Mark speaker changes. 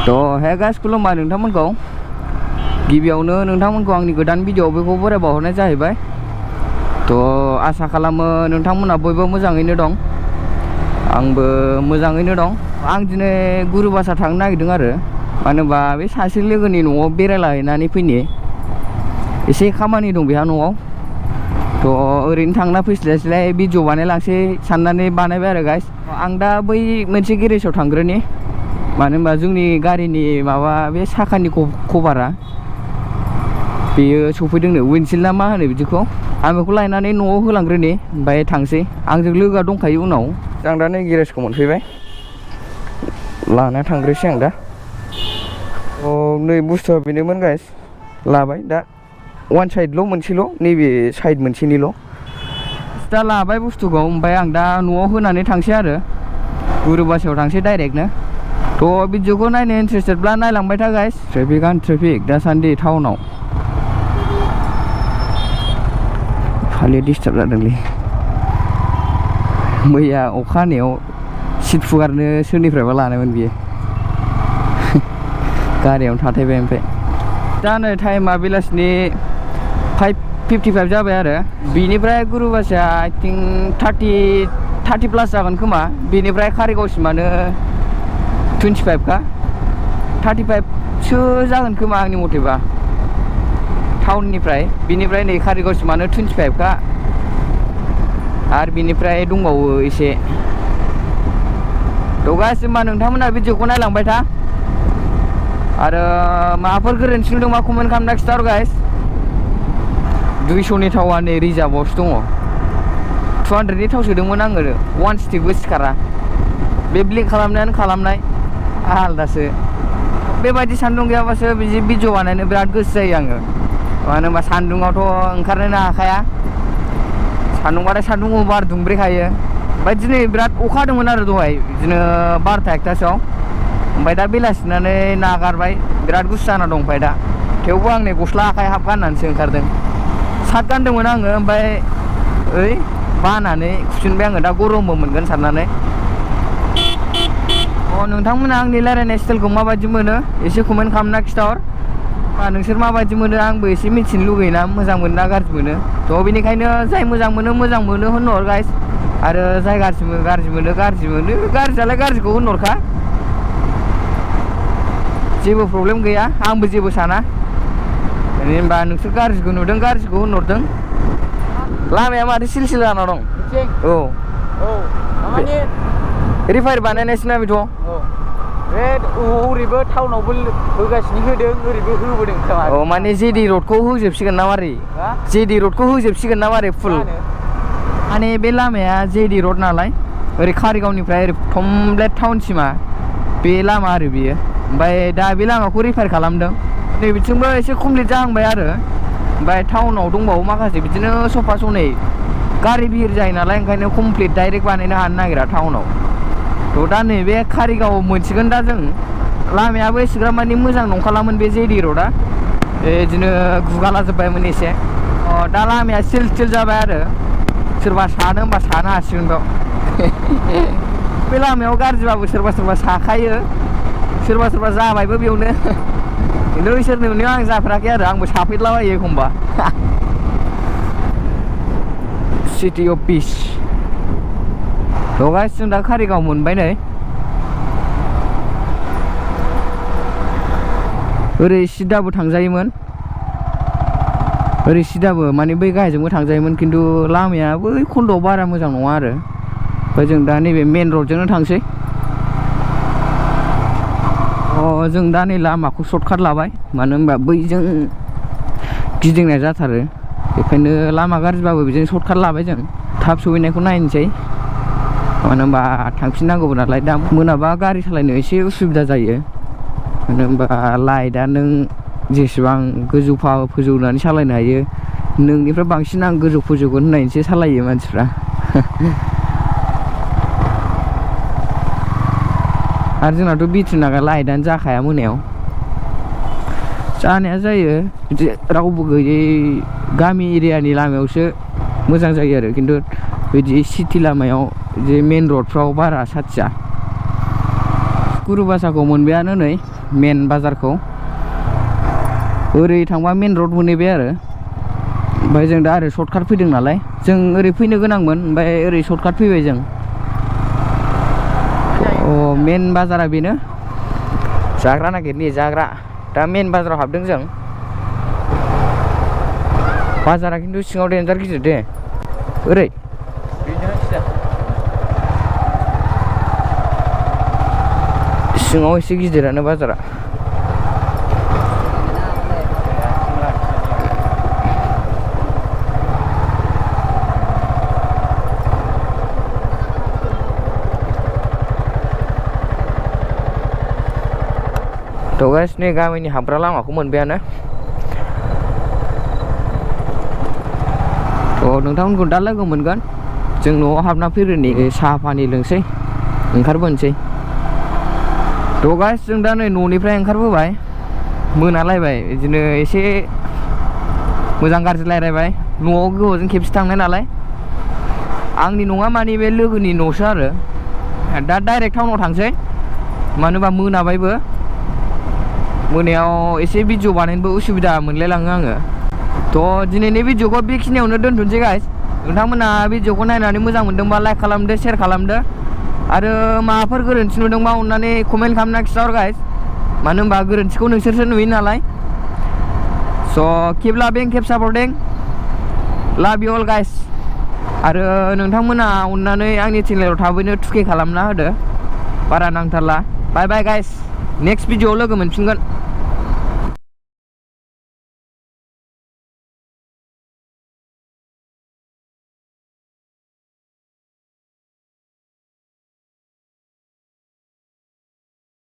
Speaker 1: थ' hey guys खुलुमबाय नोंथांमोनखौ गिबियावनो नोंथांमोनखौ आंनि गोदान भिडिअ बेखौ बरायबावहरनाय जाहैबाय। थ' आसा खालामो नोंथांमोना बयबो मोजाङैनो दं, आंबो मोजाङैनो दं। आं दिनै गुरुबासा थांनो नागिरदों आरो मानो होनबा बे सासे लोगोनि न'आव बेरायलाहैनानै फैनि एसे खामानि दं बेहा न'आव। थ' ओरैनो थांना फैस्लायस्लाय भिडिअ बानायलांसै साननानै बानायबाय आरो गाइस। आं दा बै मोनसे गेरेजाव थांग्रोनि, मानो होनबा जोंनि गारिनि माबा बे साखानि कभारा बेयो सफैदोंनो, उइन्डसिल्ड ना मा होनो बिदिखौ। आं बेखौ लायनानै न'आव होलांग्रोनि ओमफ्राय थांसै। आंजों लोगोआ दंखायो उनाव। आं दा नै गेरेजखौ मोनफैबाय, लाना थांग्रोसै आं दा। नै बुस्थुआ बेनोमोन गाइस, लाबाय दा वान साइडल' मोनसेल', नैबे साइड मोनसेनिल' दा लाबाय बुस्थुखौ। ओमफ्राय आं दा न'आव होनानै थांसै आरो गुरुबासायाव थांसै डाइरेक्टनो। थ' भिडिअखौ नायनो इन्टारेस्टेडब्ला नायलांबाय था गाइस। ट्रेफिकआनो ट्रेफिक दासान्दि टाउनाव। फालिया डिस्टार्ब जादोंलै, मैया अखा हानायाव सिट फुगारनो सोरनिफ्रायबा लानायमोन बियो गारियावनो थाथायबाय। ओमफ्राय दा नै टाइमा बेलासिनि 5:55 जाबाय आरो बिनिफ्राय गुरुबासाया आइ थिंक 30 प्लास जागोन खोमा। बेनिफ्राय कारिगावसिमानो 25 का 35सो जागोन खोमा आंनि मथेबा टाउननिफ्राय। बिनिफ्राय नै कारिगावसिमानो 25 का, आरो बिनिफ्राय दंबावो एसे। थ' गाइस होमबा नोंथांमोना भिडिअखौ नायलांबाय था, आरो माबाफोर गोरोन्थि नुदोंबा कमेन्ट खालामना खिन्थाहर गाइस। 200नि थावा नै रिजार्भआवसो दङ। 200नि थाव सोदोंमोन आङो, वान स्टिकबो सिखारा। बे ब्लिंक खालामनायानो खालामनाय आलदासो। बेबायदि सान्दुं गैयाबासो बिदि भिडिअ बानायनो बिराद गोसो जायो आङो। मानो होनबा सान्दुङावथ' ओंखारनोनो हाखाया, सान्दुंबाथाय सान्दुं बार दुंब्रेखायो। ओमफ्राय दिनै बिराद अखा हादोंमोन आरो दहाय बिदिनो 12:00-1:00सोआव। ओमफ्राय दा बेलासिनानै नागारबाय, बिराद गुसु जाना दं। ओमफ्राय दा थेवबो आं नै गस्ला आखाइ हाफ गाननानैसो ओंखारदों। सार्ट गानदोंमोन आङो, ओमफ्राय बानानै खुफिनबाय आङो दा गरमबो मोनगोन साननानै। नोंथांमोना आंनि रायज्लायनाय स्टाइलखौ माबायदि मोनो एसे कमेन्ट खालामना खिन्थाहर। नोंसोर माबायदि मोनो आंबो एसे मिथिनो लुगैयोना, मोजां मोनो ना गाज्रि मोनो। थ' बेनिखायनो जाय मोजां मोनो होनहर गाइस, आरो जाय गाज्रि मोनो गाज्रियालाय गाज्रिखौ होनहरखा, जेबो प्रब्लेम गैया, आंबो जेबो साना। होनबा नोंसोर गाज्रिखौ नुदों गाज्रिखौ होनहरदों। लामाया माथो सिल सिल जाना दं। औ माने रिफायार बानायनायसो ना बेथ'।
Speaker 2: बे ओरैबो टाउनावबो होगासिनो, होदों ओरैबो होबोदों खोमा।
Speaker 1: माने जेडि रडखौ होजोबसिगोन ना मारै? जेडि रडखौ होजोबसिगोन ना मारै फुल? माने बे लामाया जेडि रड नालाय, ओरै कारिगावनिफ्राय ओरै कमप्लिट टाउनसिमा बे लामा आरो बेयो। ओमफ्राय दा बे लामाखौ रिफायार खालामदों। नै बिथिंबो एसे कमप्लिट जाहांबाय आरो। ओमफ्राय टाउनाव दंबावो माखासे बिदिनो सफा सनै गारि भिर जायो नालाय, ओंखायनो कमप्लिट डाइरेक्ट बानायनो हानो नागिरा टाउनाव। थ' दा नैबे कारिगाव मोनसिगोन दा जों। लामायाबो एसेग्राब मानि मोजां नंखालामोन बे जेडि रडआ, बिदिनो गुगालाजोब्बायमोन एसे। दा लामाया सिल जाबाय आरो। सोरबा सानो होनबा सानो हासिगोन बाव बे लामायाव गाज्रिबाबो सोरबा साखायो, सोरबा जाबायबो बेयावनो। खिन्थु इसोरनि नुनायाव आं जाफेराखै आरो, आंबो साफैदलाबायो एखमबा। सिटि अफ पिस। थ' गाइस जों दा कारिगाव मोनबाय नै। ओरै सिदाबो थांजायोमोन, ओरै सिदाबो माने बै गाहायजोंबो थांजायोमोन, खिन्थु लामाया बै खन्द'आव बारा मोजां नङा आरो। ओमफ्राय जों दा नैबे मेन रडजोंनो थांसै। जों दा नै लामाखौ सर्टकाट लाबाय, मानो होनबा बैजों गिदिंनाय जाथारो। बेखायनो लामा गाज्रिबाबो बिदिनो सर्टकाट लाबाय जों, थाब सहैनायखौ नायनोसै। मानो होनबा थांफिननांगौबो नालाय, दा मोनाबा गारि सालायनो एसे उसुबिदा जायो। मानो होनबा लाइटआ नों जेसेबां गोजौ फोजौनानै सालायनो हायो, नोंनिफ्राय बांसिन आं गोजौ फोजौगोन होननानैसो सालायो मानसिफ्रा। आरो जोंनाथ' बिटि नागा लाइटआनो जाखाया मोनायाव। जानाया जायो बिदि रावबो गैयै गामि एरियानि लामायावसो मोजां जायो आरो, खिन्थु बिदि सिटि लामायाव जे मेन रडफ्राव बारा साथिया। गुरुबासाखौ मोनबायानो नै। मेन बाजारखौ ओरै थांबा मेन रड मोनहैबाय आरो ओमफ्राय जों दा ओरै सर्टकाट फैदों नालाय जों ओरै फैनो गोनांमोन ओमफ्राय ओरै सर्टकाट फैबाय जों मेन बाजारा बेनो जाग्रा नागिरनि जाग्रा दा मेन बाजाराव हाबदों जों बाजारा खिन्थु सिङाव देन्जार गिदिर दे ओरै सिङाव एसे गिदिरानो बाजारा थ' गाइस नै गामिनि हाबग्रा लामाखौ मोनबायानो थ' नोंथांमोनखौ दा लोगो मोनगोन जों न'आव हाबना फैग्रोनि साहा पानि लोंसै ओंखारबोनोसै थ' गाइस जों दा नै न'निफ्राय ओंखारबोबाय मोनालायबाय बिदिनो एसे मोजां गाज्रि रायलायबाय न'आव गोबावजों खेबसे थांनाय नालाय आंनि नङा माने बे लोगोनि न'सो आरो दा डाइरेक्ट टाउनाव थांसै मानो होनबा मोनाबायबो मोनायाव एसे भिडिअ बानायनोबो उसुबिदा मोनलायलाङो आङो थ' दिनैनि भिडिअखौ बेखिनियावनो दोनथ'नोसै गाइस नोंथांमोना भिडिअखौ नायनानै मोजां मोनदोंबा लाइक खालामदो शेयार खालामदो आरो माबाफोर गोरोन्थि नुदोंबा अननानै कमेन्ट खालामना खिथाहर गाइस मानो होनबा गोरोन्थिखौ नोंसोरसो नुयो नालाय स' किप लाभिं किप सापर्टिं लाभ इउ अल गाइस आरो नोंथांमोना अननानै आंनि चेनेलाव थाबैनो 2K खालामना होदो बारा नांथारला बाय बाय गाइस नेक्स्ट भिडिअआव लोगो मोनफिनगोन